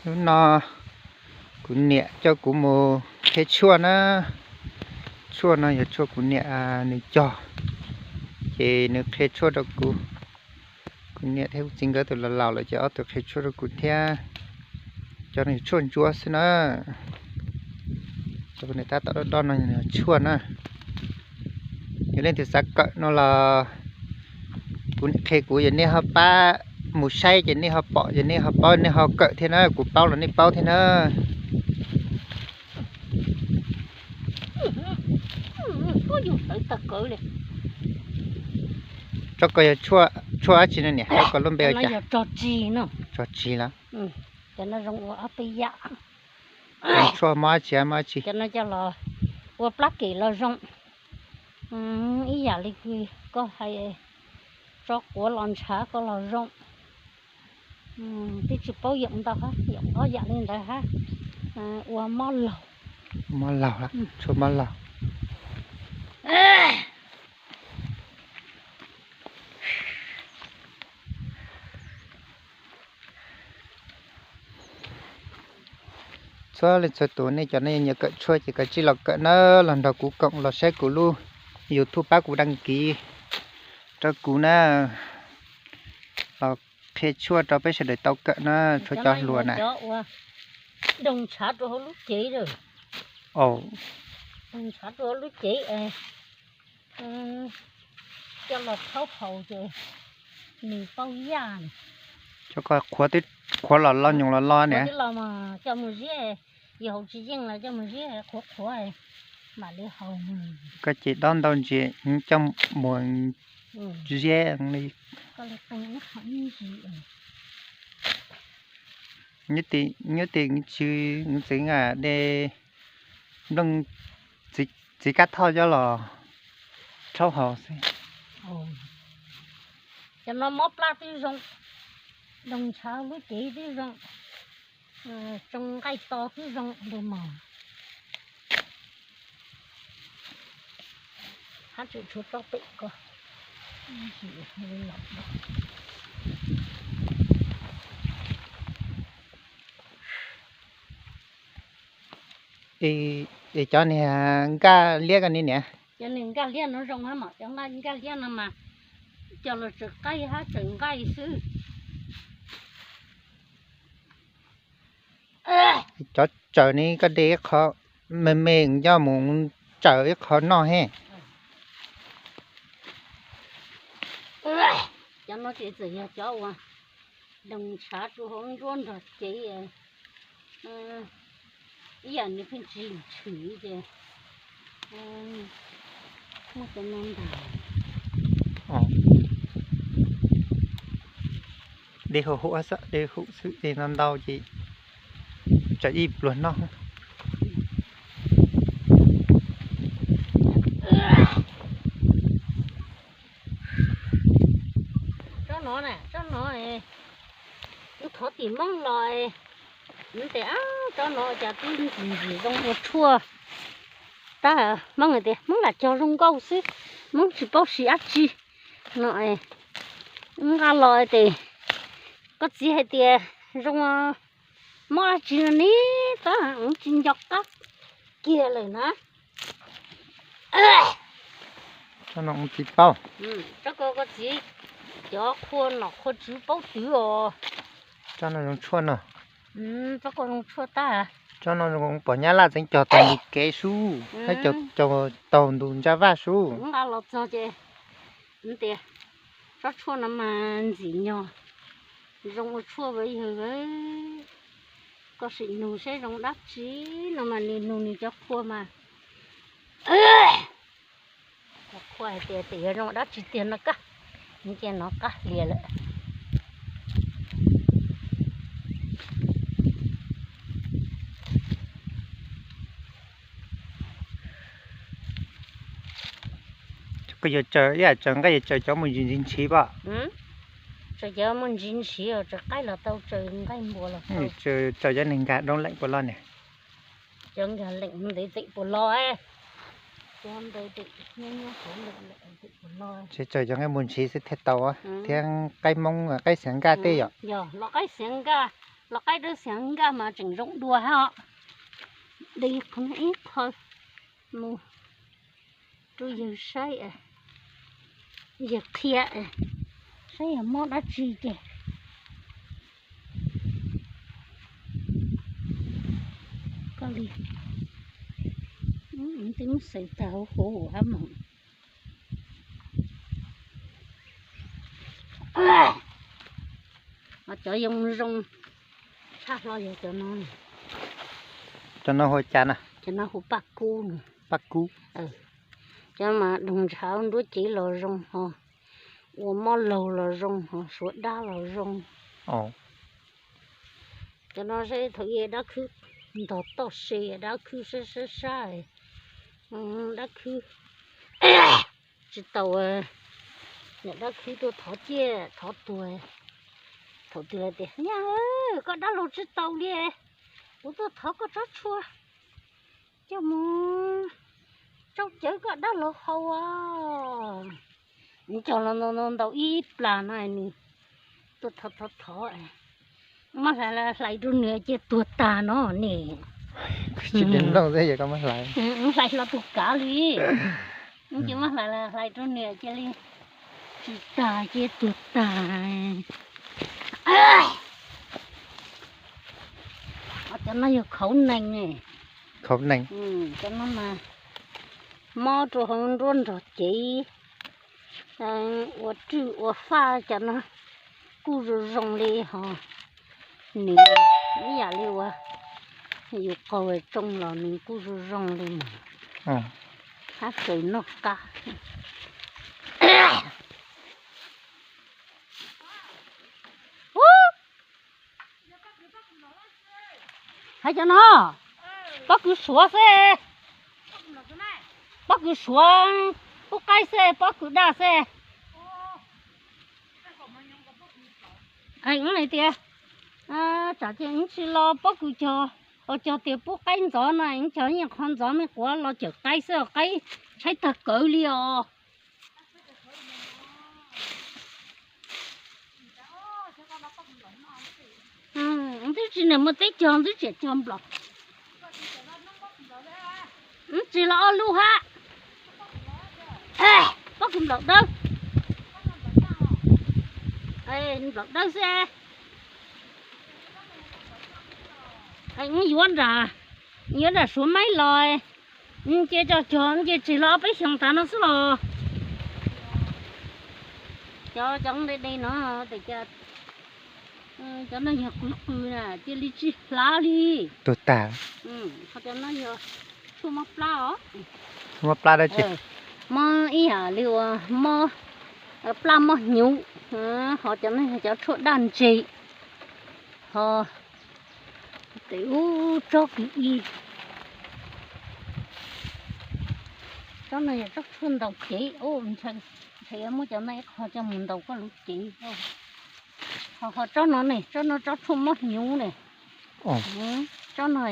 Hnub no kuv niam coj kuv mus qhia tshuaj na. Tshuaj no yog tshuaj kuv niam nws cog, ces nws qhia tshuaj rau kuv. Kuv niam thiab kuv txiv nkawd tus laus laus lawm ces ob tug qhia tshuaj rau kuv thiab. Cov no yog tshuaj ntsuab xwb na. Cov kuv niam tab tom dob dob no yog tshuaj na. Yog leej twg xav kawm no los kuv niam qhia kuv, yog nej ho pab mus saib ces nej ho pom, yog nej ho paub nej ho kawm thiab na, kuv paub los nej paub thiab na. Tsob ko yog tshuaj dab tsi no niam, tshuaj ko lub npe ua cas? Tsog tsis lawm. Cov no zoo ua ob peb yam. Tshuaj mob dab tsi mob dab tsi? Cov no coj los ua plab kem los zoo. Ib yam li koj hais, tso quav los ntshav koj los zoo. Twb tsis paub yoom ntau hab, yoom ob yam li ntawd hab. Ua mob laug. Mob laug, tshuaj mob laug. Txhua leej txhua tus nej cov nej nyiam kawm tshuaj ces kav tsij los kawm na, los nrog kuv koom los saib kuv lub YouTube pab kuv đăng ký rau kuv na, los qhia tshuaj rau peb sawv daws tau kawm na, tshuaj cov hluas na. Doog ntshav rau hauv lub cev, doog ntshav rau hauv lub cev, coj los rhaub haus ces nws paub yaj. Cov ko qhuav twb qhuav los lo nyoos los lo niam. Coj mus ziab, yog haus tsis yeej los coj mus ziab qhuav qhuav mam li haus. Koj ces dob ntau ntsis coj mus ziab li. Nyob tim tsis ntxeev de nplooj txiv kab thoj coj los rhaub haus xwb. Cov no mob plab twb zoo, doog ntshav lub cev twb zoo, tsoo nqaij to twb zoo li mog. Hab tseem tshuav tsob pem ko. Es cov niag nkaj liab ko ne niam? Cov niag nkaj liab no zoo hab mas, cov nkaj liab no mas coj los tsaws qaib hab tsaws nqaij xwb. Cov tsaws ne koj de ib qho me me coj mus tsaws ib qho noj he. Cov no ces txawm yog cov uas doog ntshav rau hauv nruab nrog cev, ib yam nws pheej tsis lwm tshwm ces muab cov no ntag. De hum hum xwb, de hum xwb es no ntau ces tsam ib pluag noj. Tsob no, tsob no, wb thov tim Hmoob los, wb tias tsob no cas twb ntxim ntxim zoo ua tshuaj. Tab Hmoob hais tias Hmoob lam cog zoo nkauj xwb, Hmoob tsis paub siv dab tsi no. Wb nqa los ces koj txiv hais tias zoo, mob dab tsi no ne, tab tsis nco qab kiag lawm na. Tsob no txiv paub. Tsob ko koj txiv cov qhua nom qhua tswv paub twv os. Tsob no zoo tshuaj no. Tsob ko zoo tshuaj tag. Tsob no zoo pom Nyab Laj txeev cog taug ntu kev sub, cog taug ntu ntsaj vaj sub. Nqa los txog ces tias tsob tshuaj no mas ntxim nyog, zoo ua tshuaj yawg. Koj sim nug seb zoo dab tsi no mas nws nug nws cov qhua mas. Qhua hais tias tes yog zoo dab tsi tiag no kaj, nws cia no qab hlias lawm. Koj yuav tsaws ib yam tsaws nqaij, yuav tsaws cov mus ntsis ntsis ntshiv pom. Tsaws cov mus ntsis ntshiv, tsaws qaib los tau, tsaws nqaij npua los tau. Tsaws cov neeg nkag doog leem puas lo niam? Cov nkag leem ntawd teem puas lo? Cov ntawd teem nyob nyob hauv leem lawm teem puas lo? Tsis, tsaws cov nqaij mus ntshiv xwb thiaj tau thiab. Qaib Hmoob, qaib Xiav Nkaj tej yom? Yog los qaib Xiav Nkaj. Los qaib dawb xeev nkaj mas tseem zoo dua hab os. De qhov no ib qho mus rau yawg saib, yawg qhia saib yog mob dab tsi ces koj li twb muab xaws tag huv huv hab moog. Mas cov zoo zoo tshaj hlo yog cov no. Cov no hu cas na? Cov no hu paj kub. Paj kub. Cov mas doog ntshav nruab cev los zoo ho, ua mob laug los zoo ho, suav dab los zoo. Cov no seb thaum ub dab khwb ntog toj se, dab khwb sab sab sab, dab khwb tsis tau, niam dab khwb tuaj thov ciaj thov tuag. Thaum twg hais tias, nyab, koj dab laug tsis tau li, kuv tuaj thov koj tsob tshuaj coj mus tsau cawv koj dab laug haus os. Cog los ntaus ib plag no nws tuaj thov thov thov, muab hlais hlais rau nws cia tuag tag no ne. Hlais hlo tus kav li, ces muab hlais hlais rau nws cia li tsis tag cia tuag tag. Cov no yog khauv nees. Khauv nees. Cov no mas mob rau hauv nruab nrog cev, ua rwj ua faj cov no kuj zoo zoo li ho. Nws ib yam li ua yus qaug tsoo los nws kuj zoo zoo li mas. Hab kaws noj qab. Hais cov no, pob kws suav xwb. Pob kws suav pub qaib xwb, pob kws daj xwb. Hais tias tsam ces tsis los pob kws cog, cog tias pub qaib ntxov no, cog yeej qhov ntxov me quav los cawm qaib xwb, qaib tshaib tag kawg li os. Twb tsis niam muaj teb cog, twb tsis cog nplaum. Tsis los ob lub hab. Pob kws nplaum dawb. Nplaum dawb xwb. Yuav nram, yuav nram Suav Maib los, ces cog cog ces tsis los ob peb xyoos tas no xwb los. Cov cov de de no, cov no yog qws qws na, cia li tsis hlav li. Tuag tag. Cov no yog tshuaj mob plab os. Mob plab dab tsi? Mob ib yam li uas mob plab mob hnyuv, ho cov no yog cov tshuaj daj ntseg, ho tes ub tsob kws i. Tsob no yog tsob tshuaj ntaus cev, ntshe yuav muab cov no ib qho coj mus ntaus koj lub cev. Ho ho tsob no ne, tsob no tsob tshuaj mob hnyuv ne. Tsob no,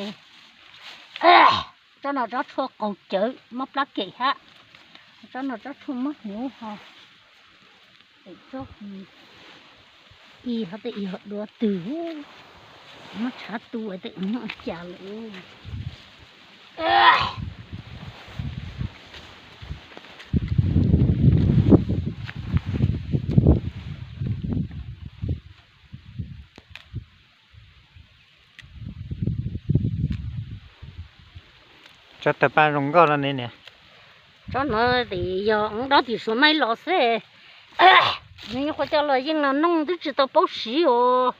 tsob no tsob tshuaj qaug cawv mob plab kem hab. Tsob no tsob tshuaj mob hnyuv ho. Tsob i ho tej i ho dua twg, muab tshav tu tes noj cas lawm. Tsob tawg paj zoo nkauj no ne niam. Tsob no tes yog dob tim Suav Maib los xwb. Nws nyuam qhuav coj los yeej los noog twb tsis tau paub siv os.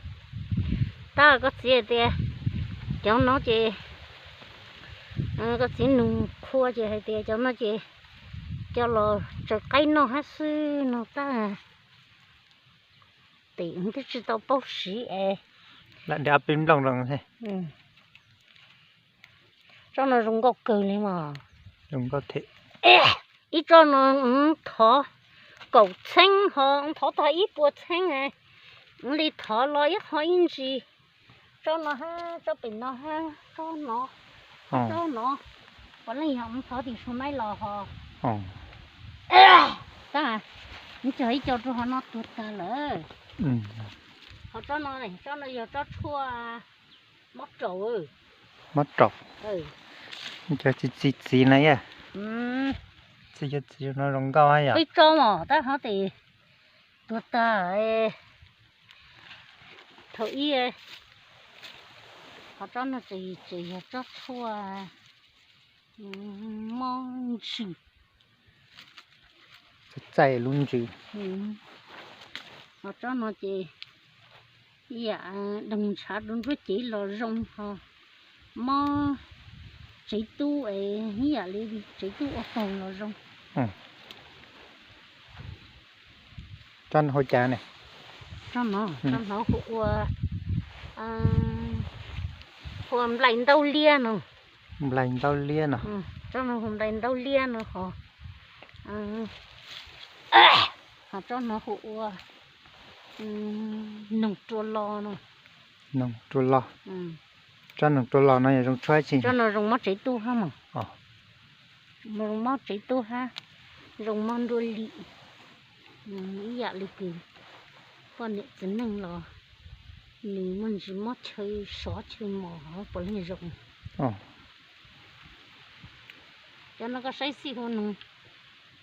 Tab koj txiv hais tias cov no ces, koj txiv nug qhua ces hais tias cov no ces coj los tsaws qaib noj hab xwb no tab tes twb tsis tau paub siv es. Lam de ob peb nplooj zoo. Tsob no zoo nkauj kawg li mas. Ib tsob no thov kaum txheeb ho thov tag ib puas txheeb, li thov los ib qho ib ntsis. Tsob no hab, tsob pem no hab, tsob no, tsob no, puav leej yog thov tim Suav Maib los ho. Tab, cog ib co rau hauv no tuag tag lawm. Tsob no, tsob no yog tsob tshuaj mob raum. Mob raum. Cov txiv txiv txiv no yog. Txiv cov txiv no zoo nkauj yom. Peb tsob mas tab hov tes tuag tag thaum ib. Qhov tsob no tseem yog tsob tshuaj mob ntsws. Txaij lub ntsws. Qhov tsob no ces yam doog ntshav rau nruab cev los zoo ho mob tsev tub es ib yam li tsev tub ua paug los zoo. Tsob no hu cas ne? Tsob no, tsob no hu ua, hu ua nplaim ntaub liab no. Nplaim ntaub liab no. Tsob no hu nplaim ntaub liab no ho. Ho tsob no hu ua noog rua lo no. Noog rua lo. Tsob noog rua lo no yog zoo tshuaj tsi? Tsob no zoo mob tsev tub hab mog. Zoo mob tsev tub hab, zoo mob nruab lim. Ib yam li kws poj niam txiv neej los nws muaj ntsis mob chaw sov chaw mos puav leej zoo. Cov no koj saib xij hu noog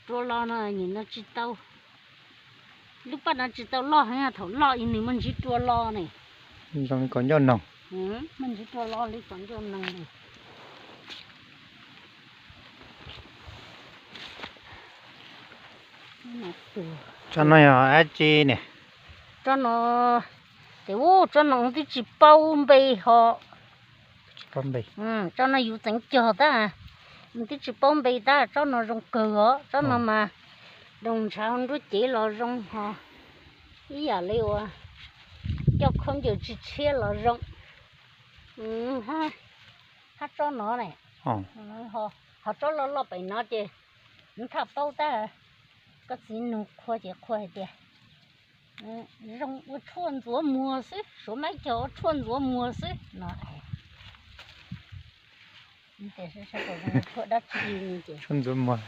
rua lo no, nim no tsis tau, lub paj no tsis tau loj heev, thaum loj nws muaj ntsis rua lo ne. Zoo li kaum ncauj noog. Muaj ntsis rua lo li kaum ncauj noog. Tsob no yog dab tsi ne? Tsob no, ces ub, tsob no twb tsis paub npe ho. Tsob no yus txeev cog tab, twb tsis paub npe tab, tsob no zoo kawg os, tsob no mas doog ntshav nruab cev los zoo ho, ib yam li uas coj khaub ncaws tsis tshiab los zoo. Hab tsob no ne, ho tsob loj loj pem no ces nws thaj paub tab, koj txiv nug qhua ces qhua hais tias zoo ua tshuaj ntxuav muag xwb, suav maib cog ua tshuaj ntxuav muag xwb no. Tshuaj dab tsi, tshuaj ntxuav muag,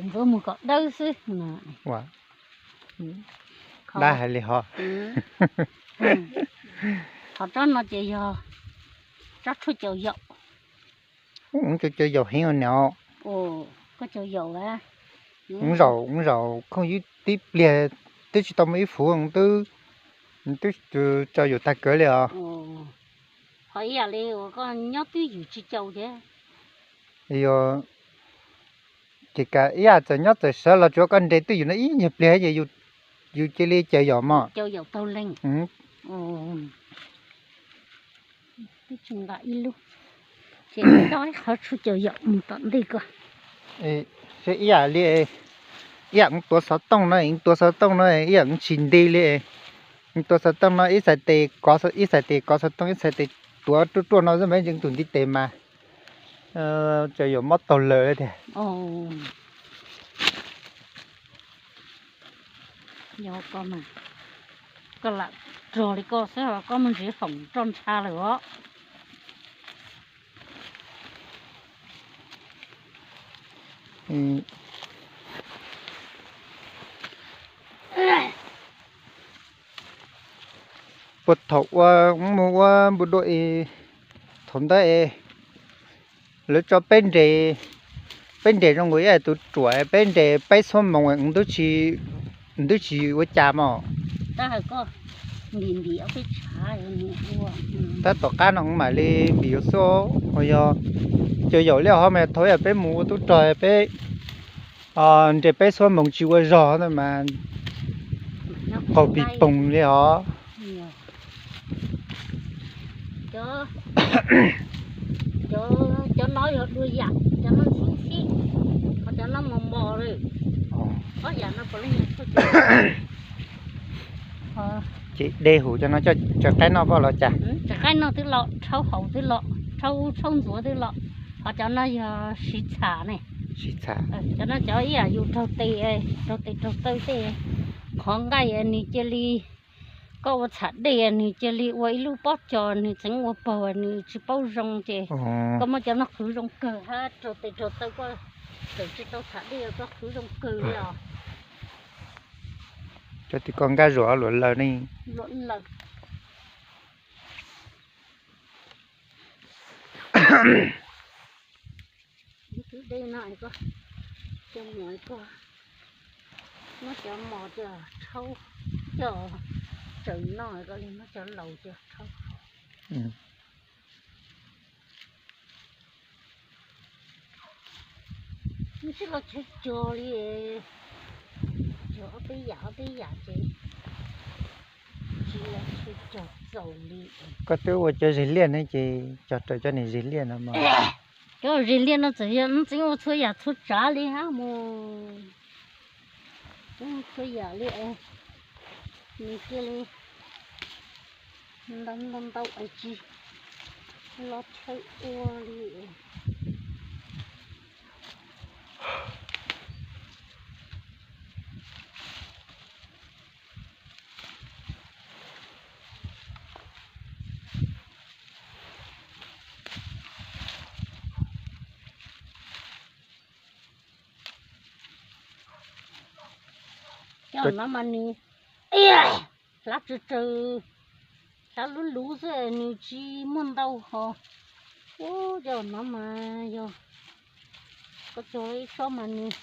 ntxuav muag kom dawb xwb no. Dab hais li ho. Qhov tsob no ces yog tsob tshuaj caum yaum. Ub, caum yaum heev niam. Zaum, zaum khooj ywb tib pliag twb tsis tau muaj ib fuv, twb tso yaum tag kawg li os. Ho ib yam li uas koj nyob twj ywm tsis caum thiab. Yog, ces kav ib yam txawm nyob txawm sawv los tsuav koj nres twj ywm no ib nyuag pliag ces yus cia li caum yaum mog. Twb tsis nqa ib lub, ces nqa ib qhov tshuaj caum yaum mus tom ntej ko. Seb ib yam li, ib yam tuav xov tooj no, tuav xov tooj no ib yam tsis nti li. Tuav xov tooj no ib txhais tes kov, ib txhais tes kov xov tooj, ib txhais tes tuav ruaj ruaj no xwb mas yeej tus ntiv tes mas caum yaum mob taug lawm tiag. Yog koj mas, koj lam rog li koj xwb, koj muaj ntsis foom roj ntsha lawm os. Puag thaum ua, mus ua npua dua es, thaum ntawd es lawv tso peb nres, peb nres zoo nkaus ib tus ruam, peb nres peb xuab moos, nws twb tsis ua cas mog. Tab tom qab no mam li npis yuav xwb, uas yog caum yaum li ho mas thaum ib yam peb mus ua tub rog peb nres peb xuab moos tsis ua zog mas qaug pis poog li os. Cov no yog dua yam, cov no ntxhib ntxhib, ho cov no mos mos li. Ob yam no puav leej yog tshuaj caum yaum. Ces de hum cov no cov qaib noj poj los cas? Cov qaib noj twb los, rhaub haus twb los, rhaub ub rhaub ntxuav twb los. Ho cov no yog siv txham ne. Siv txham. Cov no cov ib yam yus raug tes, raug tes raug taw tej, qhov nqaij nws cia li, koj ua txham dej nws cia li ua ib lub pob co, nws txeev ua paug nws tsis paub zoo ces koj muab cov no qhwv zoo kawg hab raug tes raug taw koj txawm tsis tau txham dej koj qhwv zoo kawg li os. Cov tim koj nkaj zuam luam lawm ne. Luam lawm. Twb deb no, cov mos ko, muab cov mos coj rhaub, coj tsaws noj, koj li muab cov laus coj rhaub. Ntsib los chaw cog li, cog ob peb yam ob peb yam ces tsis los chaw cog txaus li. Koj twb ua cov zeg liaj ne ces cog raws cov niag zeg liaj no mas. Cov zeg liaj no txawm yog ntxeev ua txhua yam txhua tsav li hab mus. Ua txhua yam li, nws cia li ntau ntau ntau es tsis los chaw ua li. Cov no mas nws hlav tsawg tsawg, hlav luv luv xwb nws tsis muaj ntau hos. Ub, cov no mas yog koj cog ib tsob mas nws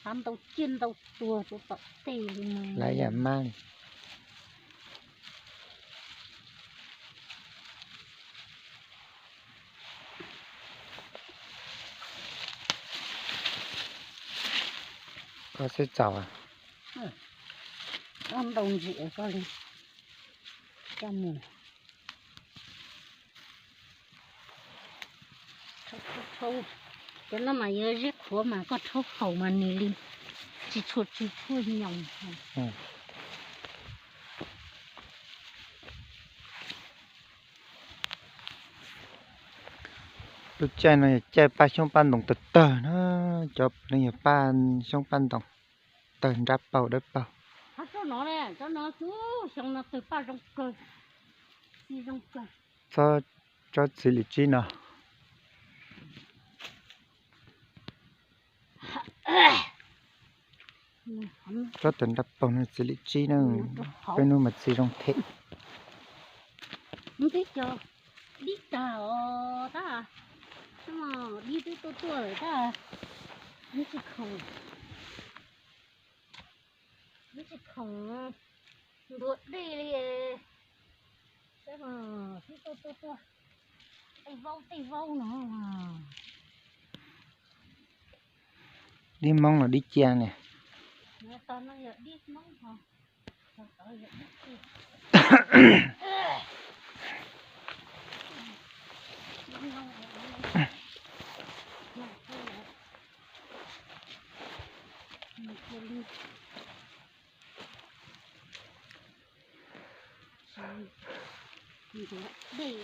hlav ntau ciaj ntau tuag rau tom tej li mas. Hlav yam mab li. Koj xwb txaus. Koj ntau ntsis koj li coj mus. Cov no mas yog zeb qhuav mas koj rhaub haus mas nws li tsis tshua tsis tshua nyoos. Lub caij no yog caij paj xyoob paj ntoo tawg tawg na, cov neeg yog paj xyoob paj ntoo tawg nrab paug dawb paug. Cov no, cov no xyoo, xyoo no tawg paj zoo kawg, txi zoo kawg. Txhob tsob txiv lim tsib no. Tsob tawg nrab paug no txiv lim tsib na, peb hnub mas txi zoo them. Twb cog dib tag os tab, dib twb tuaj tuaj lawm tab, tsis khoom, tsis khoom ntuag dej li. Twb tuaj tuaj tuaj, tej vaub tej vaub no. Dib Hmoob los dib cia ne? Ntuag dej.